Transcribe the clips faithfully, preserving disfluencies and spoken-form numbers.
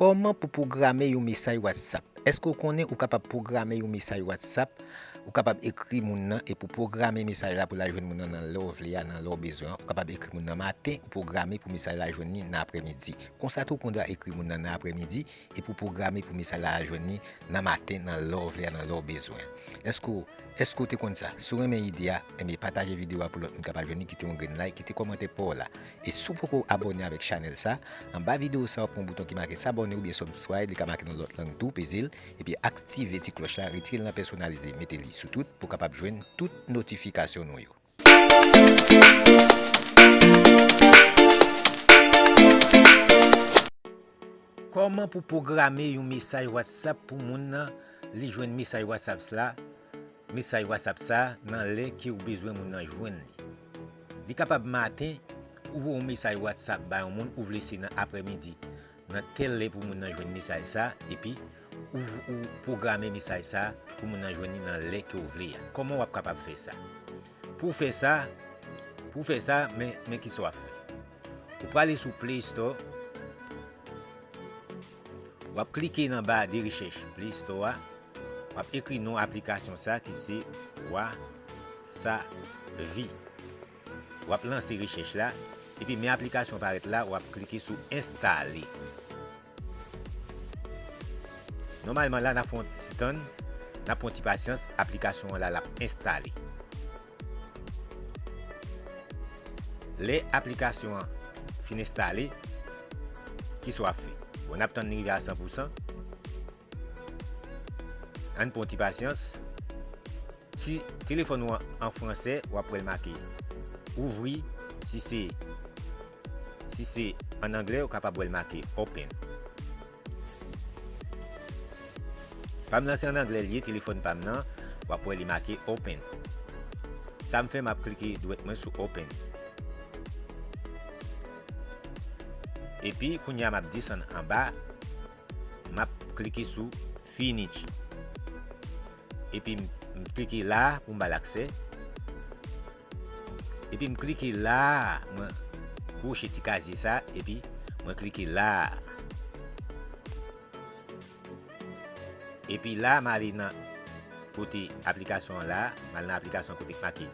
Kòman pou pwograme yon mesaj WhatsApp? Èske w konnen ou kapab pwograme yon mesaj WhatsApp? Ou kapab ekri moun nan epi w pwograme mesaj la pou l al jwenn moun nan nan lè w vle a, nan lè w bezwen an. Ou kapab ekri moun nan maten, ou pwograme pou mesaj la jwenn li nan aprèmidi. Konsa tou, ou konn dwa ekri moun nan nan aprèmidi epi w pwograme pou mesaj la al jwenn li nan maten, nan lè w vle a, nan lè w bezwen. Èske w, èske w te konn sa? Si w renmen ide a, enben pataje videyo a pou lòt moun kapab jwenn li, kite yon grenn like, kite kòmantè pa w la. E si w poko abòne avèk chanèl sa, anba videyo sa w ap wè yon bouton ki make s'abonner oubyen subscribe, li ka make nan lòt lang tou, peze l, epi aktive ti klòch la, retire l nan pèsonalize, mete li sou tout pou w kapab jwenn tout notifikasyon nou yo. Kòman pou pwograme yon mesaj WhatsApp pou moun nan li jwenn mesaj WhatsApp la, mesaj WhatsApp sa nan lè ke w bezwen moun nan jwenn li. Li kapab maten, ou voye yon mesaj WhatsApp ba yon moun, ou vle se nan aprèmidi, nan tèl lè pou moun nan jwenn mesaj sa, epi ou, ou pwograme mesaj sa pou moun nan jwenn li nan lè ke w vle a. Kòman w ap kapab fè sa? Pou w fè sa, pou w fè sa, men, men kisa w ap fè. Ou prale sou Play Store, w ap klike nan ba de rechèch Play Store a, w ap ekri non aplikasyon sa ki se Wasavi. W ap lanse rechèch la, epi men aplikasyon parèt la, w ap klike sou enstale. Nòmalman la, n ap fè yon ti tann, n ap fè yon ti pasyans, aplikasyon an la, l ap enstale. Lè aplikasyon an fin enstale, kisa w ap fè? Bon, n ap tann li rive a san pou san. Ann pran yon ti pasyans. Si telefòn ou an an fransè, w ap wè l make ouvri. Si se, si se ann anglè, ou kapab wè l make open. Pa m nan se ann anglè l ye, telefòn pa m nan, w ap wè li make open. Sa m fè, m ap klike dwèt mwen sou open. Epi, kounye a, m ap desann anba, m ap klike sou finish. Epi m, m klike la pou m ba l aksè. Epi m klike la, mwen kwoche ti kazye sa, epi mwen klike la. Epi la, m ale nan kote aplikasyon an la, m al nan aplikasyon kote k make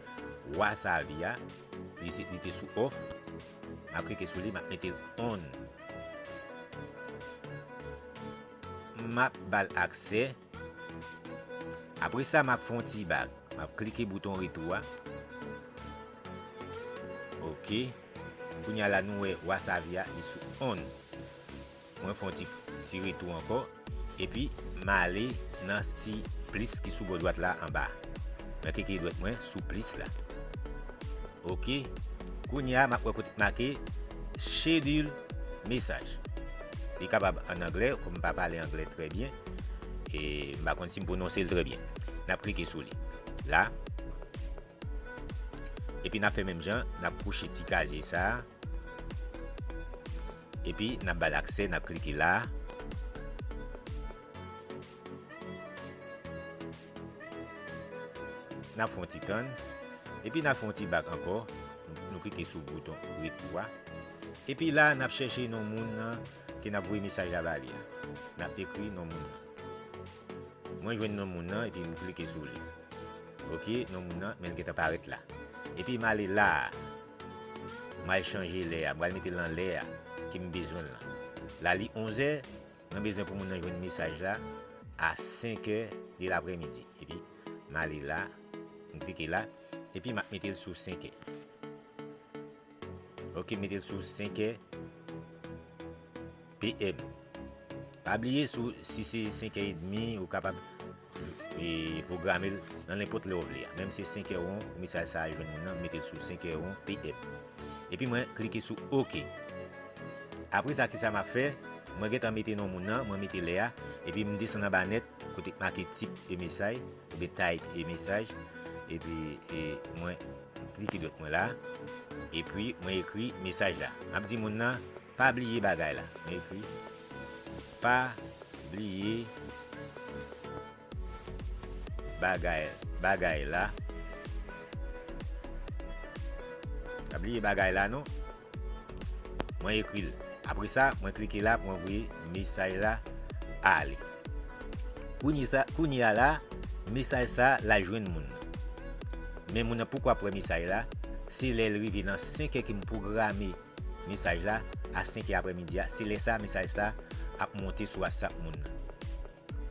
Wasavi a, li se, li te sou off. M ap klike sou li, m ap mete l on. M ap ba l aksè. Apre sa, m ap fè yon ti bak. M ap klike bouton retou a. Oke. Kounye a la, nou wè Wasavi a, li sou on. Mwen fè yon ti, ti retou ankò. Epi, m ale nan ti plis ki sou bò dwat la anba. Mwen klike dwèt mwen sou plis la. Oke. Kounye a, m ap wè kote k make schedule message. Li kapab ann anglè, kòm m pa pale anglè trè byen, e m pa konn si m pwononse l trè byen. N ap klike sou li. La. Epi n ap fè menm jan, n ap kouche ti kazye sa a. Epi n ap ba l aksè, n ap klike la. N ap fè yon ti tann. Epi n ap fè yon ti bak ankò. Nou, nou klike sou bouton retou a. Epi la, n ap chèche non moun nan ke n ap voye mesaj la ba li a. N ap ekri non moun nan. Mwen jwenn non moun nan epi m klike sou li. Oke, non moun nan, men l gentan parèt la. Epi m ale la a. M al chanje lè a. M pral mete l nan lè a ke m bezwen l lan. La li onzè, mwen bezwen pou moun nan jwenn mesaj la a senkè de laprèmidi. Epi m ale la, m klike la, epi m ap mete l sou senkè. Oke, mete l sou senkè P M. Pa bliye, sou, si se senkè edmi, ou kapab, e, pwograme l nan nenpòt lè w vle a. Menm si se senkè won, pou mesaj sa a jwenn moun nan, mete l sou senkè won P M. Epi mwen klike sou oke. Apre sa, kisa m ap fè? Mwen gentan mete non moun nan, mwen mete lè a, epi m desann anba nèt, kote k make tip de mesaj, oubyen type de mesaj, epi, e, mwen klike dwèt mwen la, epi mwen ekri mesaj la. M ap di moun nan, pa bliye bagay la. Mwen ekri, pa bliye bagay, bagay la. Pa bliye bagay la non. Mwen ekri l. Apre sa, mwen klike la pou mwen voye mesaj la ale. Kounye sa, kounye a la, mesaj sa la jwenn moun nan. Men moun nan poko ap wè mesaj la, se lè l rive nan senk è ke m pwograme mesaj la, a senk è aprèmidi a, se lè sa mesaj sa ap monte sou WhatsApp moun nan.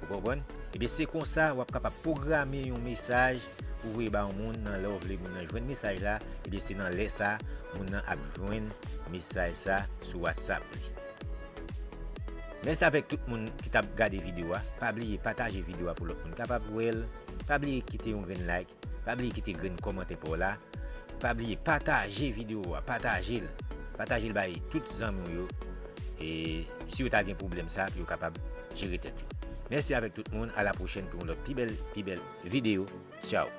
Ou konprann? Ebyen, se konsa w ap kapab pwograme yon mesaj pou voye ba yon moun nan lè w vle moun nan jwenn mesaj la, ebyen, se nan lè sa moun nan ap jwenn mesaj sa sou WhatsApp li. Mèsi avèk tout moun ki t ap gade videyo a. Pa bliye pataje videyo a pou lòt moun kapab wè l. Pa bliye kite yon grenn like. Pa bliye kite grenn kòmantè pa w la. Pa bliye pataje videyo a, pataje l. Pataje l bay tout zanmi w yo. E si yo ta gen pwoblèm sa, pou yo kapab jere tèt yo. Mèsi avèk tout moun. A la pwochèn pou yon lòt pi bèl, pi bèl videyo. Tchaw.